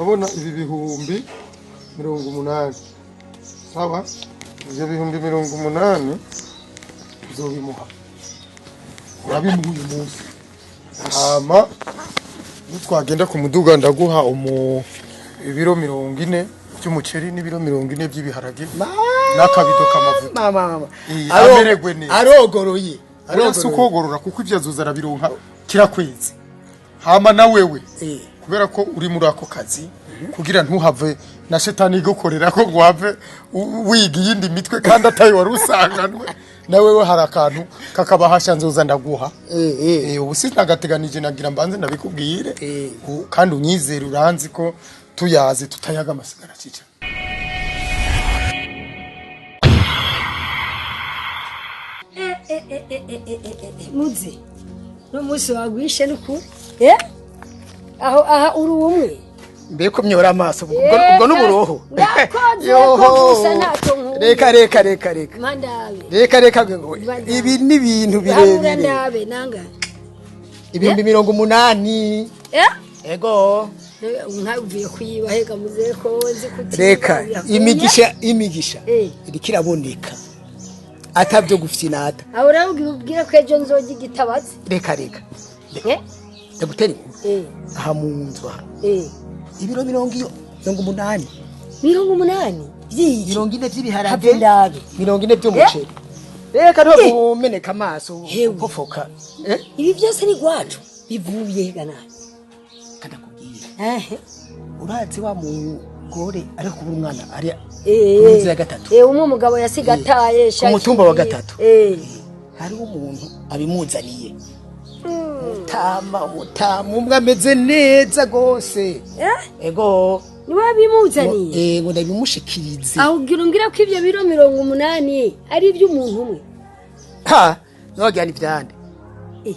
Urabona ibi 80,000, sawa? Ivyo 80,000 uzobimuha, urabimuha uyu munsi. Hama nitwagenda ku muduga, ndaguha ibiro 40 by'umuceri n'ibiro 40 by'ibiharage n'akabido k'amavuta. Mama, mama. Amererwe neza. Arogoroye. Oya, si ukogorora, kuko ivyo azoza arabironka kira kwezi. Hama na wewe, kubera ko uri muri ako kazi, kugira ntuhave na shetani igukorera ko ngo uhave wiga iyindi mitwe kandi atayo wari usanganwe, na wewe hari akantu kakabahasha nzoza ndaguha. Ubu sinagateganije, nagira mbanze ndabikubwire. Kandi unyizere, uranzi ko tuyazi tutayaga amasigara cica. Muze n'umunsi wagwishe n'ukuri, aho aha uri umwe. Mbeko myora amaso, ubwo n'uburoho. Ndakoze Yoho. ko gusa ntacyo nkunda. Reka, reka, reka, reka. Mandabe. Reka, reka, ngo ibi ni ibintu harura. birebire. Ndabe nanga. 80,000. Ego. Nkavuye kuyiba hega muze ko nzi kuti. Reka, imigisha iriko iraboneka, atabyo gufyinata. Aho urabwira ubwire ko ejo nzojya igitabazi. Reka, reka. Ndagutera inkuru. Aha mu nzu aha, ibiro mirongo iyo 80. 80 vyiki? 40 vy'ibiharage. Have ndabe. 40 vy'umuceri. Reka ntumeneka amaso. Hewe. Upofoka. Ibi byose ni gwacu bivuye hega nabi. Kadakubwira. Ehe. Urazi wa mugore ariko kubura umwana ari ku nzu ya gatatu? Umwe umugabo yasiga ataye. Ku mutumba wa gatatu. Hariho umuntu abimuzaniye, mutama, mutama umwe ameze neza gose. Ego. Niwe bimuzaniye? Ngo ndabimushikirize. Aho ugira umbwira ko ibyo biro 80 ari iby'umuntu umwe? Ha, nogira ni vyande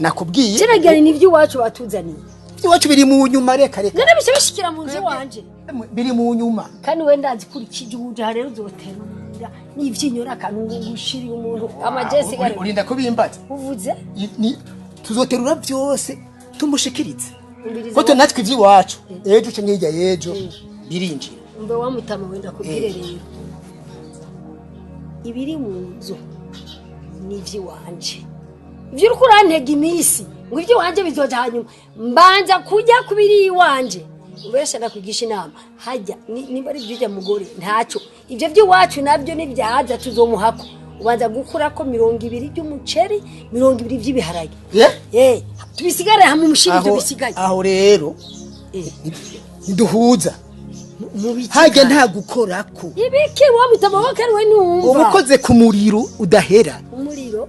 nakubwiye. Kiragira ni iby'iwacu batuzaniye. Iwacu biri mu nyuma, reka, reka. None bice bishikira mu nzu iwanje? Biri mu nyuma. Kandi we ndazi kuri kijuje rero uzoterura n'ivyinyo akantu ngo ushiriye umuntu amajesi gare. Urinda kubimbaza. Uvuze. Tuzoterura byose tumushikirize. Umviriza. Ko twe natwe ivy'iwacu ejo canke hirya y'ejo birinjira. Umbe wa mutama, wenda kubwire rero, ibiri mu nzu ni ivy'iwanje. Ivyo uriko urantega iminsi ngo ivy'iwanje bizoja hanyuma, mbanza kujya kubiri iwanje. Ubesha ndakwigisha inama hajya nimba ari ivy'urya mugore ntacyo, ivyo vy'iwacu nabyo nibyaza tuzomuhako. Ubanza gukurako 20 by'umuceri, 20 by'ibiharage. Tubisigare hamwe, umushira ivyo Aho bisigaye. Aho rero ntiduhuza. Mu biki? Hajya Kandi? Nta gukorako. Ibiki wa mutama wa kare, we ntumva. Uba ukoze ku muriro udahera. Umuriro?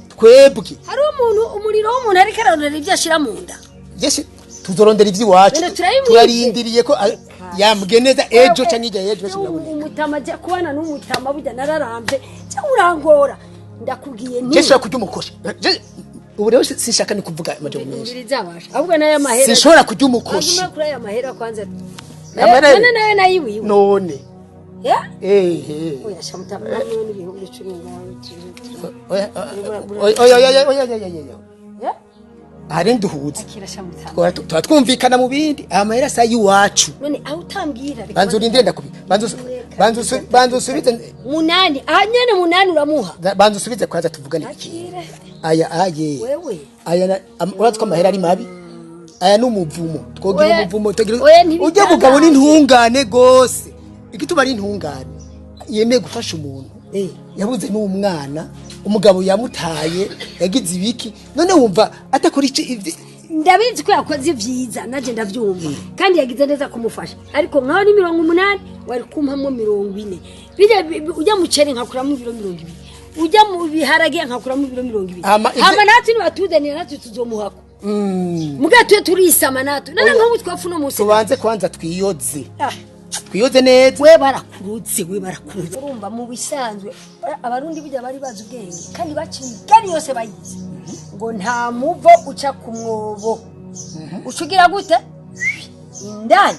Twebwe. Hari umuntu, umuriro w'umuntu ariko ararondera ibyo ashira mu nda. Yeshi, tuzorondera ivy'iwacu. None turabimwibye. Turarindiriye ko yambwiye neza ejo canke hirya y'ejo sinaboneka. Umutama jya kubana n'umutama burya nararambye, cyangwa urangora, ndakubwiye nti Je nshobora kurya umukoshi. Ubu rero sinshaka ni kuvuga amajambo menshi. Umviriza ahubwo n'aya mahera. Sinshobora kurya umukoshi. Aguma kuri aya mahera kwanza. Amahera- None nawe nayiwiwe? None. Ya? Ehe. Oya shamutama, namwe n'10,000 ngawe. Oya, oya, oya, oya, oya, oya, oya. Ya? Ahari nduhuze. Akira shamutama. Tuba twumvikana mu bindi, amahera sa y'iwacu. None aho utambwira reka. Banza urindire, ndakubi banza usubize. Munani aha nyene, munani uramuha. Banza usubize kwanza tuvugane. Akire. Aya aye. Wewe. Aya urazi ko amahera ari mabi, aya ni umuvumo twogira. Oya, Umuvumo tugira. oya, ntibitangaje. Ujya mugabo ni intungane gose, igituma ari intungane yemeye gufasha umuntu yabuze n'umwana, umugabo yamutaye, yagize ibiki, none wumva atakora iki Ndabizi ko yakoze ibyiza, nanjye ndabyumva, kandi yagize neza kumufasha, ariko nkaho ni 80 wari kumpamo 40. Bijya ujya muceri nkakuramo ibiro 20, ujya mu biharage nkakuramo ibiro 20. Hama natwe nibatuzanira natwe tuzomuhako muga tuye turisama natwe. None nk'ubu twapfa uno munsi. Tubanze kwanza twiyoze. Ah. Twiyoze neza. We barakurutse, we barakurutse. Urumva mu bisanzwe abarundi burya bari bazi ubwenge, kandi baciye imigani yose bayizi, ngo nta muvo uca ku mwobo, uca ugira gute indani,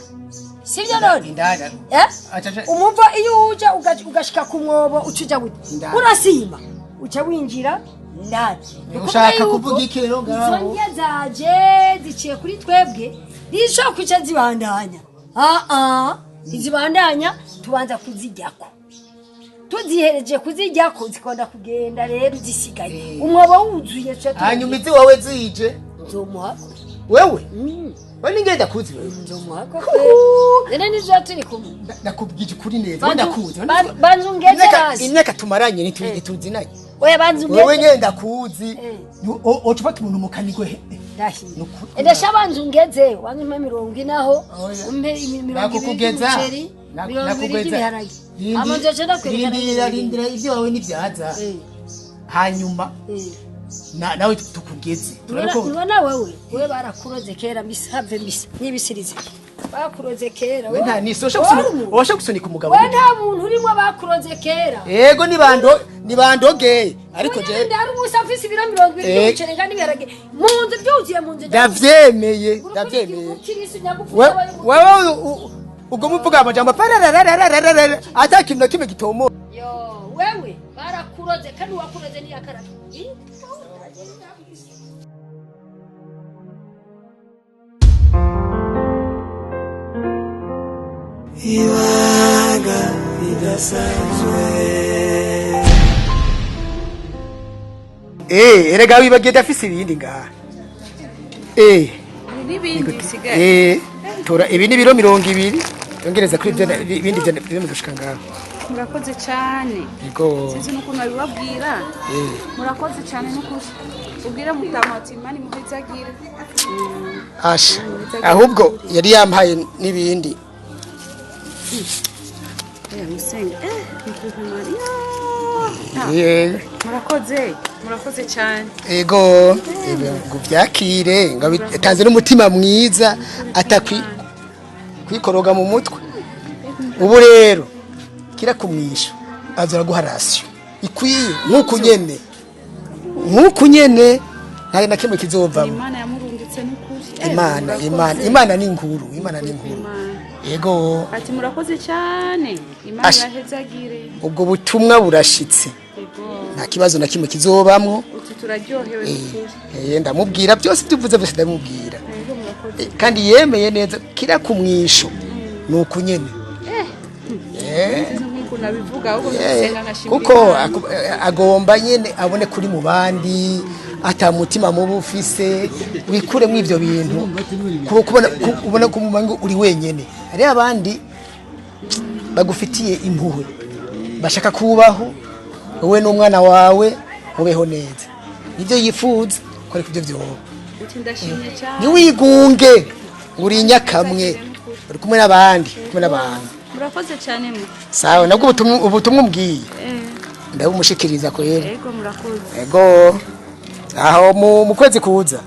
sibyo none? Indani. Eh? Acaje- Umuvo iyo uja ugashika ku mwobo, uca uja gute? Indani. Urasima, uca winjira indani. Ni ukuvuga Ushaka yuko kuvuga iki rero ngaho? Izo ndya zaje ziciye kuri twebwe ntizishobora kuca zibandanya. Aa, ntizibandanya, tubanza kuzijyako, tuzihereje kuzijyako zikonda kugenda. Rero zisigaye umwobo wuzuye tuca Hanyuma izi wawe zije nzomuhako. Wewe we ningenda kuzi wewe. Nzomuhako nene nizo turi kumwe. Nakubwije ukuri neza, we ndakuzi. Banza ungeze hasi. Imyaka tumaranye ntituzinanye. Oya, banza Wewe ungeze. ngenda kuzi. Oca ufata umuntu mu kanigwe he? Ndahiye. Nukuri. Ndasha, banza ungeze, wanza umpe 40 aho. Oya. Umpe 20 Nakukugeza. by'umuceri, 20 by'ibiharage. Hama nzoca ndakwereka. Rindira, rindira, ibyo wawe nibyaza, hanyuma nawe tukugeze turabe ko. Nubona wewe, wewe barakuroze kera, mbisave mbisa nibisirize, bakuroze kera. We nta nisosha Wowe gusunika, uri ubasha gusunika umugabo. We nta muntu urimo, bakuroze kera. Yego, nibando nibandoge, ariko je ndari ubusa, mfise ibiro 20 by'umuceri kandi ibiharage mu nzu byuzuye mu nzu. Ndavyemeye, ndavyemeye. Umukirisi nyagufu. Wewe ubwo muvuga amajambo pararararararara, ata kintu na kimwe gitomo. Yo, wewe barakuroze kandi uwakuroze niyakarabe. Ibanga ridasanzwe. Erega wibagiye, ndafise ibindi ngaha. N'ibindi bisigaye? Tora ibi ni ibiro 20, yongereza kuri ibyo ibindi byo byo gushika ngaho. Murakoze cyane. Yego. Sinzi n'ukuntu babibabwira. Murakoze cyane n'ukuri, ubwire mutama ati Imana imuhezagire. Asha, ahubwo yari yampaye n'ibindi. Musenga Murakoze, murakoze cyane. Ego, ngo byakire, ngo bitanze n'umutima mwiza, atakwi kwikoroga mu mutwe. Ubu rero kira kumwisha aza araguha ration ikwiye nk'uku nyene, nk'uku nyene, nta na kimwe kizovamo. Imana yamurungitse n'ukuri. Imana Murakoze. Imana, Imana ni nkuru, Imana ni nkuru. Imana. Ego. Ati murakoze cyane, Imana Asha. ibahezagire. Ubwo butumwa burashitse. Ego. Nta kibazo na kimwe kizobamwo. Uti turaryohewe n'ukuri. Ndamubwira byose, ibyo uvuze byose ndamubwira. Ego, murakoze. Kandi yemeye neza kira kumwisho ni uku nyene. Sinzi nk'ukuntu abivuga, ahubwo ndasenga nkashimira Kuko Imana. Agomba nyene abone kuri mu bandi ata mutima mubi ufise, wikuremo ivyo bintu. Kubona ubona ko mu ngo uri wenyene, hariho abandi bagufitiye impuhwe, bashaka kubaho wowe n'umwana wawe mubeho neza, nibyo yifuza ko, ariko ibyo vyoba. Uti ndashimye cyane. Ntiwigunge ngo uri inyakamwe, uri kumwe n'abandi, uri kumwe n'abantu. Murakoze cyane mu Sawa, nabwo ubutumwa umbwiye ndabumushikiriza kwera. Ego, murakoze. Ego, aho mu kwezi kuza.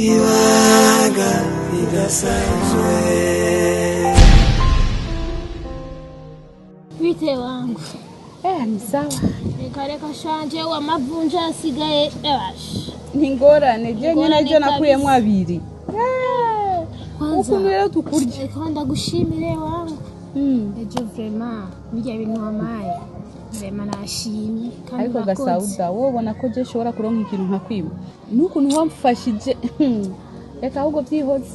Ibanga ridasanzwe. Bite wangu? Ni sawa. Reka reka shanje, amavunja asigaye ebasha. Ni ingorane je nyine Ingorane ejo nakuyemo kabisa. abiri. Kwanza Ukuntu rero tukurya. Reka ndagushimire wangu. Ejo vraiment birya bintu wampaye, vraiment nashimye kandi Ariko urakoze. gasauda, wowe ubona ko je nshobora kuronka ikintu nka kwima n'ukuntu wamfashije? Reka ahubwo byihoze,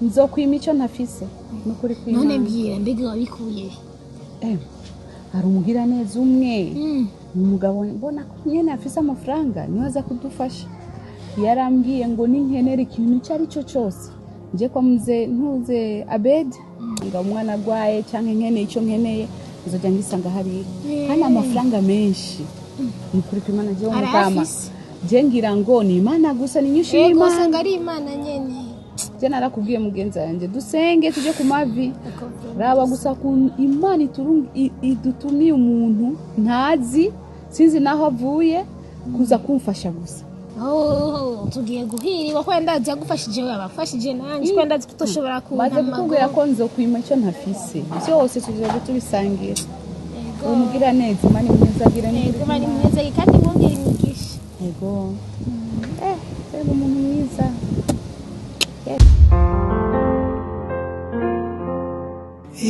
nzokwima icyo ntafise nukuri kwima. None mbwira, mbega wabikuye? Hari umugiraneza umwe, umugabo mbona ko nyene afise amafaranga, niwe aza kudufasha. Yarambwiye ngo ninkenera ikintu icyo ari cyo cyose nje kwa mze ntuze Abedi, ngo umwana agwaye cyangwa nkeneye icyo nkeneye, nzojya ngisanga hariya. Kandi amafaranga menshi ni ukuri kw'Imana, jewe mutama. Arayafise. Je ngira ngo ni Imana gusa, ni nyinshi Yego. y'Imana. Usanga ari Imana nyene. Je narakubwiye mugenzi wanjye, dusenge tujye ku mavi. Raba gusa ukuntu Imana idutumiye umuntu ntazi, sinzi naho avuye, kuza kumfasha gusa. Oh, tugiye guhiriwa ko ndazi yagufashije we, abafashije nanjye ko ndazi ko utoshobora Maze kunta. kukubwira ko nzokwima icyo ntafise, byose tuzoja tubisangira. Umugira neza, Imana imwezagire. Yego, bari mwiza kandi mwongere imigisha. Yego, reba umuntu mwiza.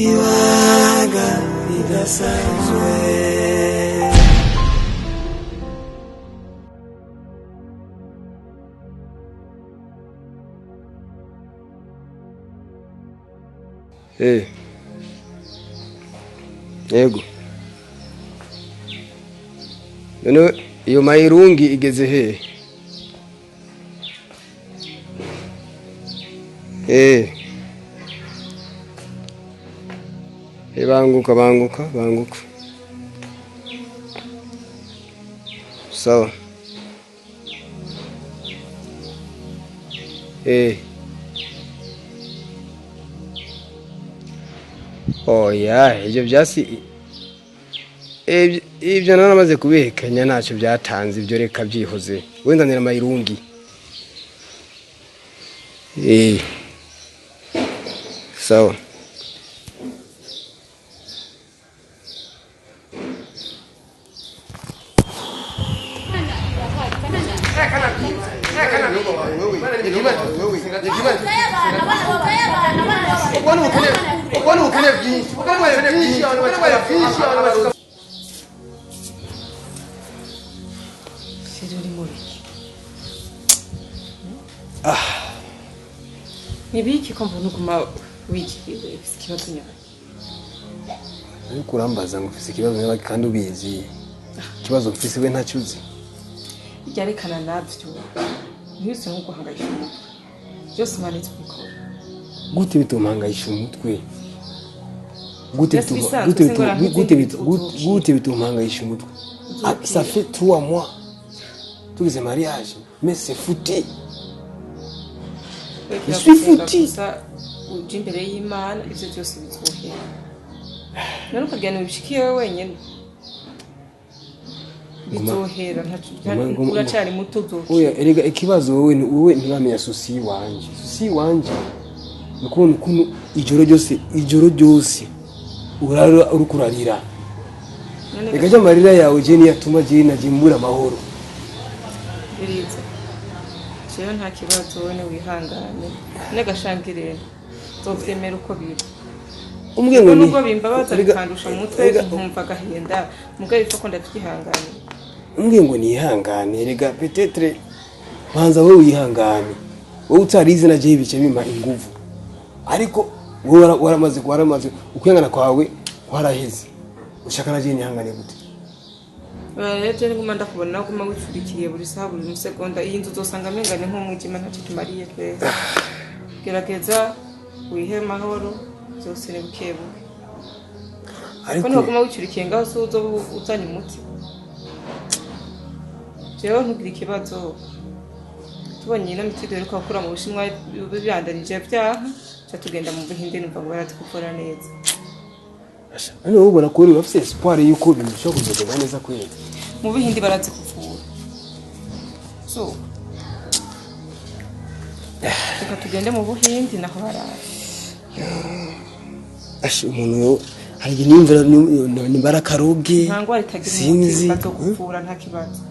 Ibanga. bidasanzwe. Eh. Yego. None iyo mayirungi igeze he? Eh. Eh, banguka banguka banguka. Sawa. Eh. Oya, ibyo byasi ibyo naramaze kubihekenya, ntacyo byatanze ibyo, reka byihoze. Wenzanira amayirungi. Eh. Sawa. Chéri, uri mu biki? Ni biki ko mbona uguma wigiriwe, ufise ikibazo nyawe? Ariko urambaza ngo ufise ikibazo niba kandi ubizi. Ikibazo mfise we ntacyo uzi. Ryarekana navyo, ntibise nko guhangayisha umutwe byose, Imana izobikora. Gute bitumpangayisha umutwe? Gute Byose bituma bisanzwe, gute se bituma ngora gute nk'izindi bituma gute bitumpangayisha umutwe? Ah, ça fait 3 mois tugize mariage, mais c'est foutu. Je suis foutu. Gusa uje imbere y'Imana, ivyo byose bizohera. None ukagira ngo bibishikiye wowe wenyene, bizohera. Uracari muto, uzokira. Oya, erega ikibazo wowe nturamenya souci wanje. Souci wanje ni ukubona ukuntu ijoro ryose, ijoro ryose urara uriko urarira. None Reka jya, amarira yawe je niyo atuma je naje mbura amahoro. Biriza, jewe nta kibazo, wowe wihangane n'agashangirere, nzovyemera uko biri. Umbwiye ngo ni Nubwo bimbabaza, bikandusha mu mutwe, nkumva agahinda, mugabo ipfa ko ndavyihanganira. Umbwiye ngo nihangane, rega peut-être banza wowe wihangane. Wowe utarize na je bice bimpa inguvu, ariko wowe waramaze ukwihangana kwawe kwaraheze, ushaka na je nihangane gute? Rero je nguma ndakubona guma wicurikiye buri saha, buri musegonda, iyi nzu uzosanga amengane nk'umwijima, ntacyo tumariye twese. Gerageza wihe amahoro, byose ni buke buke. Ariko ko niwaguma wicurikiye ngaho, si uzoba uzanye umuti. Jewe ntugire ikibazo, tubonye ino miti duheruka gukura mu Bushinwa bibandanije vyaha, ca tugenda mu Buhinde, numva ngo barazi kuvura neza. None wowe ubona ko uri bafise espoir yuko ibintu bishobora kuzogenda neza kweli? Mu Buhindi barazi kuvura, so reka tugende mu Buhindi, naho barazi. Asha, umuntu yo hari igihe niyumvira nimbara akaroge. Nta ngwara itagira umuti. Sinzi. Bazokuvura, nta kibazo.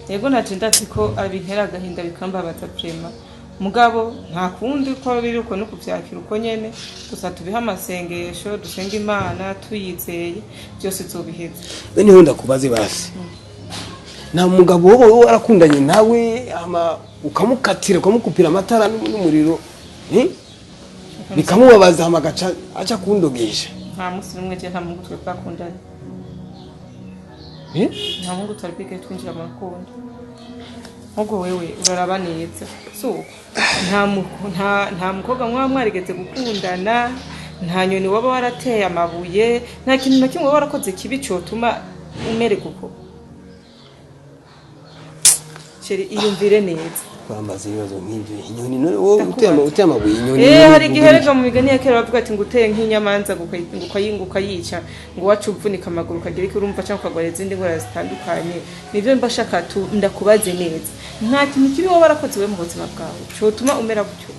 Yego, naje ndazi ko abintera agahinda, bikambabaza vraiment, mugabo nta kundi uko biri, uko no kuvyakira uko nyene. Gusa tubihe amasengesho, dusenge Imana tuyizeye, byose izobiheza. Bene ndakubaze basi, nta mugabo wowe warakundanye nawe ama ukamukatira, ukamukupira amatara n'umuriro, eh? Bikamubabaza hama agaca aca kundogesha? Nta munsi n'umwe, je nta muhungu twe twakundanye. Eh? Nta muhungu twari bwigere twinjira mu rukundo. Ahubwo wewe uraraba neza, so nta mukobwa mwaba mwarigeze gukundana, nta nyoni waba warateye amabuye, nta kintu na kimwe waba warakoze kibi cotuma umererwa uko. Chéri, iyumvire neza. Kwambaza ibibazo nk'ibyo, inyoni, none wowe uteye amabuye inyoni? Eh, None hari igihe uvuga rega mu migani ya kera bavuga ati ngo uteye nk'inyamanza ngo ukayica, ngo wacu uvunika amaguru ukagira iki, urumva, cyangwa ukagwara izindi ndwara zitandukanye. Nivyo mba shaka tu ndakubaze neza, nta kintu kibi wowe warakoze we mu buzima bwawe cotuma umera gutyo?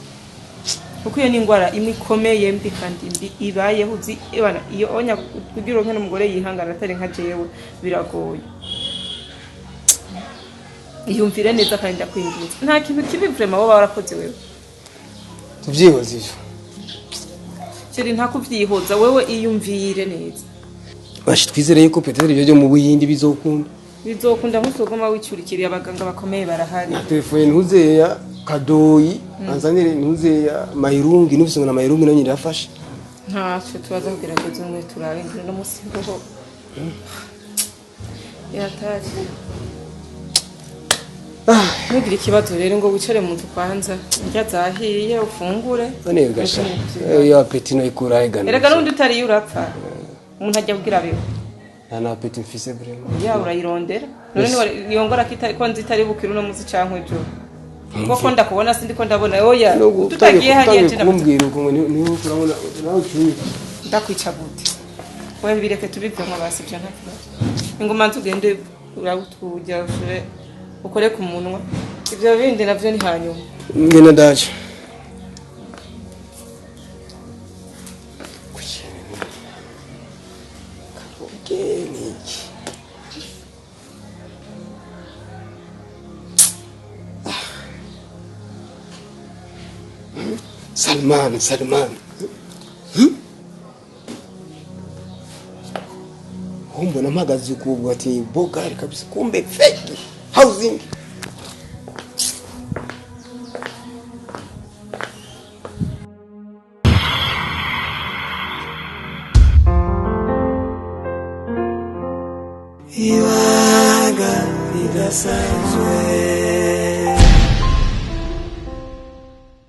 Kuko iyo ni indwara imwe ikomeye mbi kandi mbi ibayeho, uzi ebana iyo onya kugira uronke n'umugore yihangana atari nka jewe biragoye. Iyumvire neza kandi ndakwinginze, nta kintu kibi vraiment wowe warakoze wewe. Tuvyihoze ivyo. Chéri, ntakuvyihoza, wewe iyumvire neza. Bashi twizere yuko peut-être ibyo byo mu Buhindi bizokunda. Bizokunda, ntuzoguma wicurikiriye, abaganga bakomeye barahari. Na telefone ntuzeya kadoyi anzanire ntuzeya mayirungi, nufise ngo na mayirungi nayo nyine irafasha. Ntacyo, tubaza kugerageza umwe turabe ngira no musi mbeho yatari. Ntugire ikibazo rero, ngo wicare mu nzu kwanza, indya zahiye, ufungure. None gasha, iyo appétit no ikura hegana? Erega n'undi utariye urapfa, umuntu ajya kugira abeho. Nta na appétit mfise vraiment. Ya, urayirondera none niyo ngora ko nzi itari bukire uno munsi canke ejo, kuko ndakubona sindi ko ndabona oya tutagiye hariya je. Utangiye kumbwira uko ngo niho urabona nawe ucuye. Ndakwica gute wewe? Bireke tubivemo basi, ibyo nta kibazo. Inguma nzi ugende urabutujya ushire ukore ku munwa, ibyo bindi navyo ni hanyuma. Ngena ndaje. Karoge niki? Salman, Salman. Mbona mpagaze ukubwo ati bogari kabisa, kumbe fake housing. Ibanga ridasanzwe.